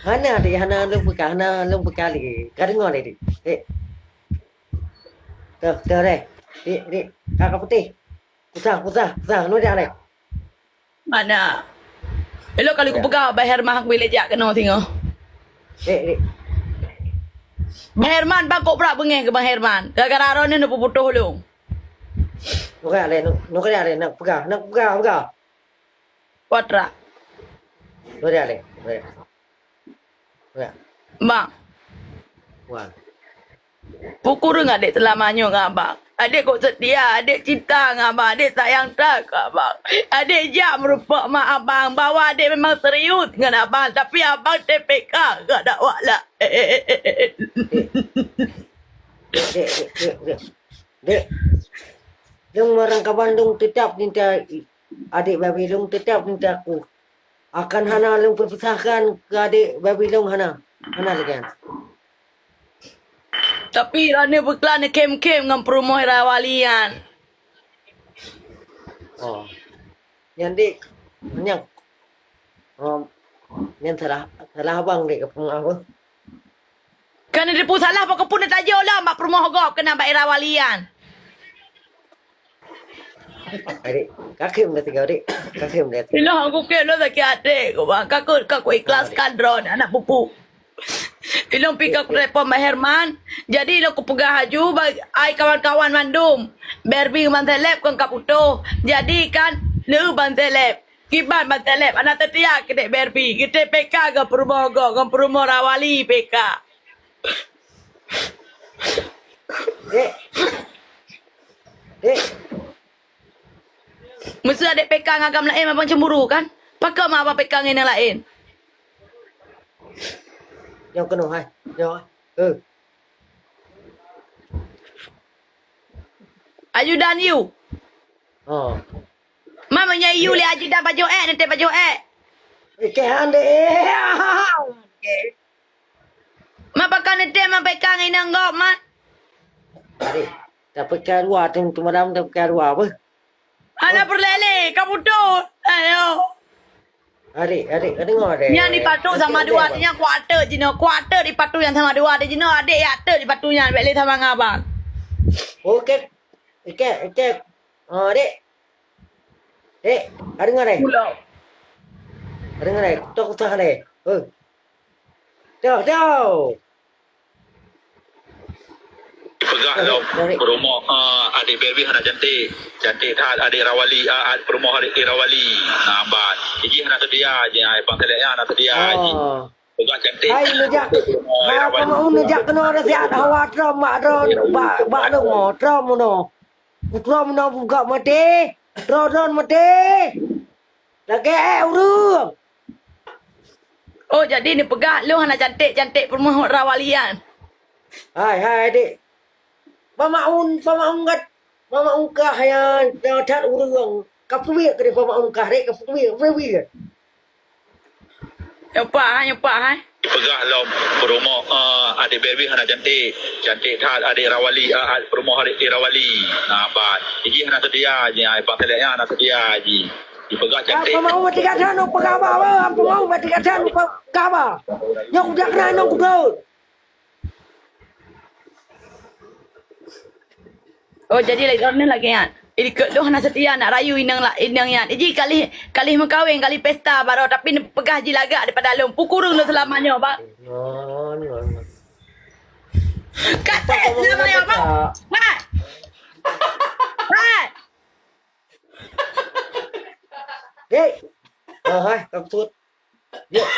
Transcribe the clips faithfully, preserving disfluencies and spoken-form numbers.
Hana, Dek, hana lôn peugah, hana lôn peugah lé. Ka deungoe lé, Dek. Dek. Toh, toh, Dek. Dek, Dek. Ka, ka putéh. Peugah, peugah, peugah. Nyoe jak lé. Mana? Elok kali kupeugah Bang Herman, aku boleh jak keunoe singoh. Dek, Dek. Bang Herman, bang kok brat beungéh keu Bang Herman. Gara-gara droeneuh neupeuputoh lôn. Nyoe jak lé, nyoe, nyoe jak lé, nak peugah, nak peugah, peugah. Kuatra. Nyoe jak lé, nyoe jak. Nyoe jak. Bang. Wan. Peue kureueng adék seulama nyoe ngon abang. Adék kok seutia, adék cinta ngon abang, adék sayang that keu abang. Adék jak meurumpok mak abang bahwa adék memang serius ngon abang, tapi abang T P K keu dakwah laén. Dek, dek, dek, dek, dek. Dek. Lôn meurangkaban lôn teutap cinta adék Babi, lôn teutap cinta ku. Akan hana lôn peupisahkan keu adék Babi lôn, hana. Hana lagée nyan. Tapi droeneuh beuklam neukhém-khém ngon peurumoh Irawali nyan. Oh. Nyan, Dek. Nyan. Oh. Nyan salah, salah abang, Dek, ka peungah apa? Kan neuteupeue salah, pakon pun neutajoe lom bak peurumoh gob keunan bak Irawali nyan. Adik, ka khém dah tinggal, Dek. Ka khém dah tinggal. Ilah aku khém dah sakét até. Kau bang, ka ku, ka ku ikhlaskan droe anak pupu. Ilong pi ka ku telepon Bang Herman. Jadi ilong ku peugah aju ba-, ai kawan-kawan mandum. Barbie ngon Bang Seleb kon ka putôh. Jadi kan, le Bang Seleb. Kiban Bang Seleb, anak seutia keu Dek Barbie, keu T P K ngon peurumoh gob, ngon peurumoh Rawali P K. Dek. Dek. Meuseu Dek P K ngon agam laén abang cemburu kan? Pakon ma abang P K ngon nyang laén? Nyang keunoe hai. Nyang. Eh. Ajudan you. Oh. Ma meunyoe you lé ajudan pajoh ék, neutém pajoh ék. Ikeh han deh. Ma pakon neutém ma P K ngon inong gob, ma? Adik, tapi ka dua tu, tu malam tu ka dua apa? Hana peureulée lé, ka putôh. Ayo. Adik, adik, ka deungoe deh. Nyan dipatôh sama dua, nyan kuat teuk jinoe, kuat teuk dipatôh nyang sama dua, deh jinoe adik yak teuk dipatôh nyan, bèk lé sama ngon abang. Oke. Ikeh, ikeh. Oh, dek. Dek, ka deungoe deh. Pulang. Ka deungoe deh, tok usah deh. Heh. Tok, tok. Peugah lom, peurumoh, eh, adik Barbie hana cantik. Cantik that adik Rawali, eh, ad-, peurumoh adik Rawali. Nah, ban. Iji hana seutia ji, ai, bang Selek nyan hana seutia ji. Oh. Peugah cantik. Hai, neujak, hai, peurumoh adik Rawali. Peurumoh neujak keunoe dah siat hawa trom bak droe, bak, bak lôn, trom keunoe. Utroe meunoe bugak maté, droe-droe maté. Lagèe ék ureueng. Oh, jadi neupeugah lôn hana cantik-cantik peurumoh Rawali nyan. Hai, hai, dek. Pamaun, pamaun kat, pamaun kah nyan, nyan that ureueng. Ka peubiet keu dia pamaun kah, dek, ka peubiet, peubiet. Nyoe pat hai, nyoe pat hai. Peugah lom peurumoh, eh, adik Barbie hana cantik. Cantik that adik Rawali, eh, ad-, peurumoh adik Rawali. Nah, ban. Iji hana seutia ji, ai, bang Selek nyan hana seutia ji. Dipeugah cantik. Apa mau mati kat sana, apa khabar, apa? Apa mau mati kat sana, apa khabar? Nyok jak kena nong kubrot. Oh, jadi lagèe droeneuh lagèe nyan. Ikôt lôn hana seutia nak rayu inong la-, inong nyan. Iji kalih, kalih meukawen, kalih pesta baroe, tapi neupeugah ji lagak daripada lôn. Peue kureueng lôn seulama nyoe, bang. Ngon, ngon, ngon. Kaset seulama nyoe, bang. Hai. Hai. Dek. Ah, hai, ka putôh. Nyoe.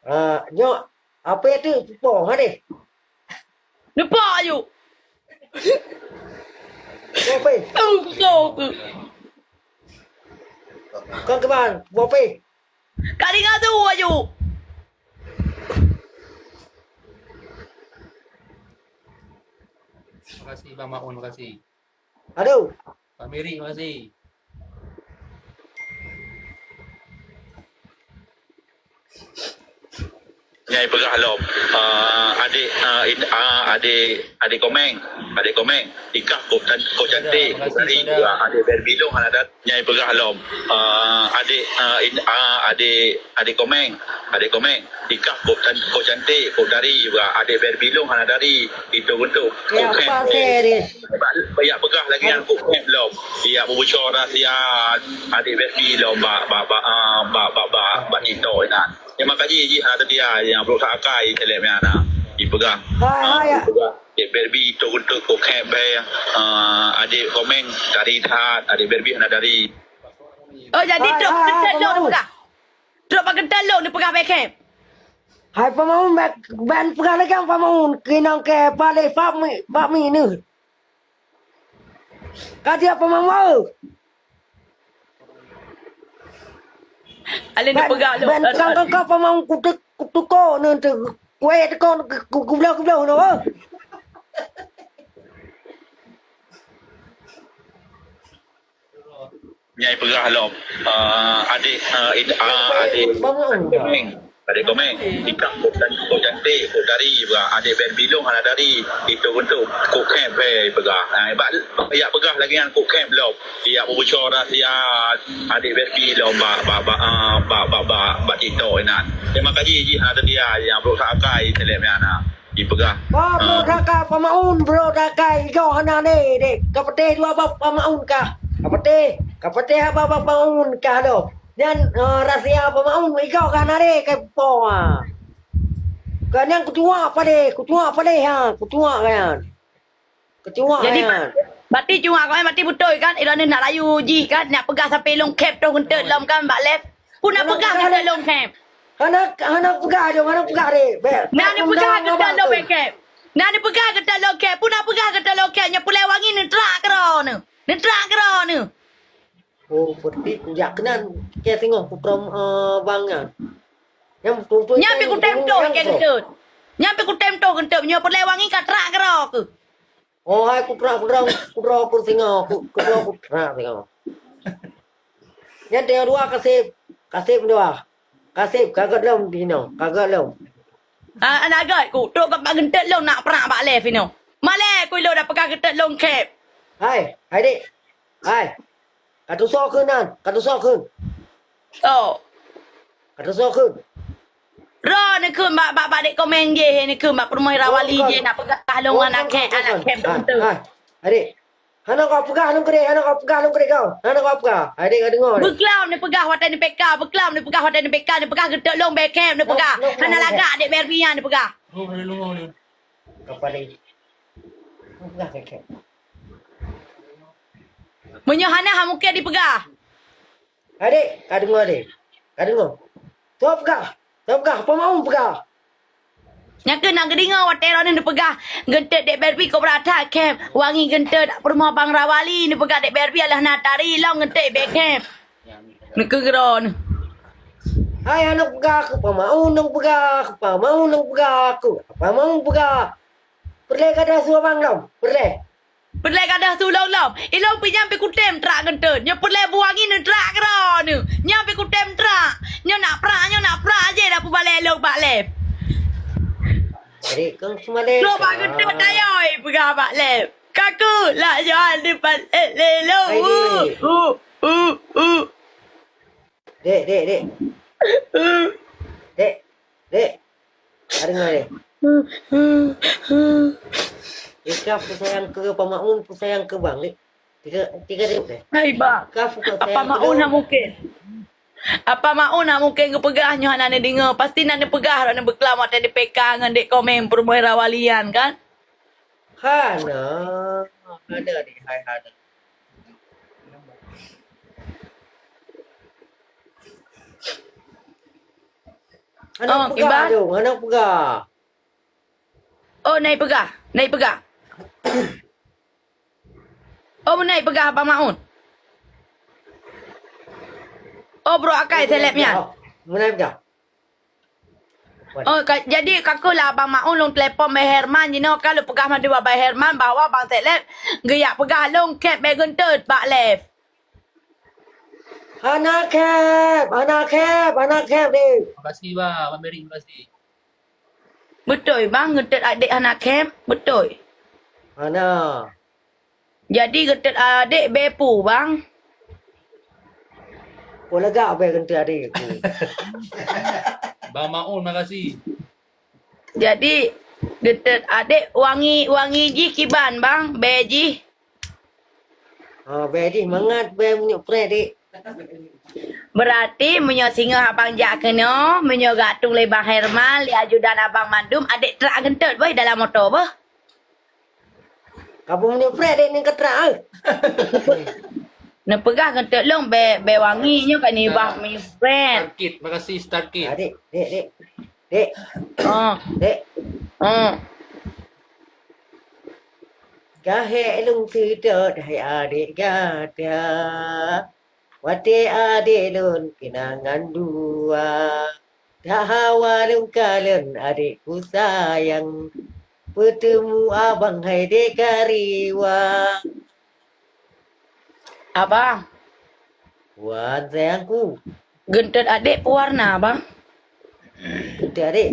Ah, nyoe. Apa tu? Pupong, ha deh. Lepak aju. Bope. Tuh, tuh, tuh. Kau ke mana? Bope. Kali ngadu aju. Makasih, Bang Maun, makasih. Aduh. Pak Mary, makasih. Nyai peugah lom, ah, adik, ah, in-, ah, adik, adik Komeng, adik Komeng, ikah kok can-, kok cantik, kok dari, ah, adik Barbie dong hana dat-, nyai peugah lom, ah, adik, ah, in-, ah, adik, adik Komeng, Adék Komeng, ikah kok can-, kok cantik, kok tari, bak adék Barbie lôn hana tari. Itu untuk kok Ya, camp. Pasal dia. Bak, bak yak peugah lagèe nyan kok camp lom. Yak beubuco rahsia adék Barbie lom bak, bak, bak, ah, bak, bak, bak, bak TikTok inan. Nyang maka jih, jih hana teutia, nyang brok that akai, telep nyan na. Ipeugah. Hai, Ah, hai, ya. Ipeugah. Adék Barbie itu untuk kok camp bèe, ah, adék Komeng tari that, adék Barbie hana tari. Oh, jadi Hai, trok hai, hai, peugah lôn Komeng. Peugah. Trok bak geuteuet lôn neupeugah bèk khém. Hai Pamaun, bèk, bèk neupeugah lagèe Pamaun, keunan keu paléh bak mi, bak mi neuh. Ka dia Pamaun, Alèh bèk, neupeugah lôn. Bèk neupeugah keu Pamaun kutuk, kutuko neuh teuh, kuék teuko ku, ku, kubloh, kubloh neuh. Nyang ipeugah lom, ah, adék, ah, id-, ah, adék Komeng. Adék Komeng. Ikah kok can-, kok cantik, kok tari, peugah. Adék Barbie lôn hana tari. Itu untuk kok camp bèe peugah. Ah, bak, bak yak peugah lagèe nyan kok camp lom. Yak beubuco rahsia adék Barbie lom bak, bak, bak, ah, bak, bak, bak, bak TikTok inan. Nyang maka jih, jih hana teutia, nyang brok that akai, telep nyan na. Ipeugah. Wah, Ah. Beurangkat Pamaun, beurangkat igoe hana lé, dek. Ka patéh dua bak Pamaun kah? Ka patéh, ka patéh haba bak Pamaun kah lom? Nyan, eh, rahsia Pamaun igoe ka hana lé, ka po, ah. Ka nyan kutuak padé, kutuak padé, ha, kutuak ka nyan. Kutuak Jadi, ka nyan. Berarti cuak kau, eh, berarti beutôi kan? Iroh neuh nak rayu jih kan? Nak peugah sampai lôn khém troh geunteut lom kan, bak live? Pun nak Hana peugah peugah geunteut deh. lôn khém. Hana, hana peugah dong, hana peugah deh. Bèk, Nah, bèk ni peugah peundang geunteut abang lôn tu. bèk khém. Nah, ni peugah geunteut lôn khém. Pun nak peugah geunteut lôn khém. Nyoe pulai wangi neutrak keudroe neuh. Neutrak keudroe neuh. Oh, berarti kujak keunan. Keu singoh kutrôm, eh, bang nyan. Nyang beutôi-beutôi Nyan pih nyang kutem beutôi toh nyang keu troh. geunteut. Nyan pih kutem toh geunteut. Nyoe pulai wangi ka trak keudroe keuh. Oh, hai kutrak, kutrak, kutrak, kusingoh, ku-, kutrak, kutrak, singoh. Nyan teuh dua kaseb, kaseb dua. Kaseb, ka gèt lom dinoe, ka gèt lom. Ah, aneuk gèt ku, trok bak geunteut lôn nak prak bak live inoe. Malèe ku ilôn dak peugah geunteut lôn khém. Hai, hai dek. Hai. Ka tusoe kheun nan, ka tusoe kheun. Oh. Ka tusoe kheun. Droeneuh kheun bak, bak, bak dek Komeng jih, neuh kheun bak peurumoh Ira Wali jih, nak peugah lôn aneuk khém, aneuk khém tu. Hai, hai. Adik. Hana kau peugah lôn keudeh, hana kau peugah lôn keudeh kau. Hana kau peugah. Adik ka deungoe. Beuklam neupeugah watèe neupeka, beuklam neupeugah watèe neupeka, neupeugah geunteut lôn bèk khém neupeugah. Hana lagak dek Barbie nyan neupeugah. Kepala. Peugah bèk khém. Meunyoe hana, han mungken dipeugah. Adik, ka deungoe deh. Ka deungoe. Soe peugah? Soe peugah? Apa maum peugah? Nyang keuh na geudeungoe watèe droeneuh neupeugah, geunteut dek Barbie kobra that khém, wangi geunteut peurumoh Bang Ira Wali neupeugah dek Barbie alah na tari lom geunteut bèk khém. Neukheun droeneuh. Hai aneuk peugah keu pamaun, aneuk peugah keu pamaun, aneuk peugah keu pamaun peugah. Peureulèe gata su abang lom, peureulèe. Peureulèe gata su lom lom. Ilôn pih nyan pih kutem trak geunteut. Nyoe peureulèe buah angin neutrak keudroe neuh. Nyan pih kutem trak. Nyoe nak prak, nyoe nak prak jeh dak peubalèe lôn bak lép. Adik kong seumalèe. Lôn bak geunteut dayoi peugah bak lép. Kaku lak Johan dipat lé lôn. Hai, Dek. Uh, uh, uh, uh. Dek, dek, dek. Dek, dek. Ka deungoe deh. Ikah peusayang keu pamaun, peusayang keu bang, dek. Tiga, tiga dek deh. Hai, bang. Ikah peusayang keu Apa maun hak mungkin? Apa maun hak mungkin geupeugah nyoe hana neudeungoe? Pasti na neupeugah, na neubeuklam watèe di P K ngon dek Komeng peurumoh Ira Wali nyan, kan? Hana. Hana, dek. Hai, hana. Hana Oh, peugah Iban? tu, hana peugah. Oh, na ipeugah, na ipeugah. Oh, na ipeugah Abang Maun. Oh, bro akai seleb nyan. Meunan peugah. Oh, ka, jadi ka keuh lah Abang Maun lôn telepon Bang Herman jinoe ka lôn peugah mandum bak Bang Herman bahwa Bang Seleb geujak peugah lôn khép bèk geunteut bak live. Hana khép, hana khép, hana khép deh. Makasih, Bang. Abang Mary, makasih. Beutôi, Bang, geunteut adék hana khép. Beutôi. Hana. Jadi, geunteut adék bèk peue, Bang? Oh, lagak bèk geunteut adék. Bang Maun, makasih. Jadi, geutet adek wangi, wangi jih kiban, Bang, bèe jih. Oh, bèe jih mangat bèe meunyoe preh, Dek. Berarti meunyoe singoh abang jak keunoe, meunyoe geuatung lé Bang Herman, lé ajudan abang mandum, adek trak geutet boh dalam moto boh. Kapeue meunyoe preh, Dek, ni keutrak, eh. Neupeugah geutet lôn bèe, bèe wangi nyoe ka nibah meunyoe preh. Star Kid, makasih Star Kid. Ah, Dek, Dek, Dek. Dek, Oh, Dek. Oh. Gahèk lôn seudôt hai adek gata. Watèe adek lôn keunangan dua. Dak hawa lôn kalon adek ku sayang. Peutemu abang hai dek kariwa. Abang, Wan sayangku. Geutet adek pewarna, Bang. Geutet adek.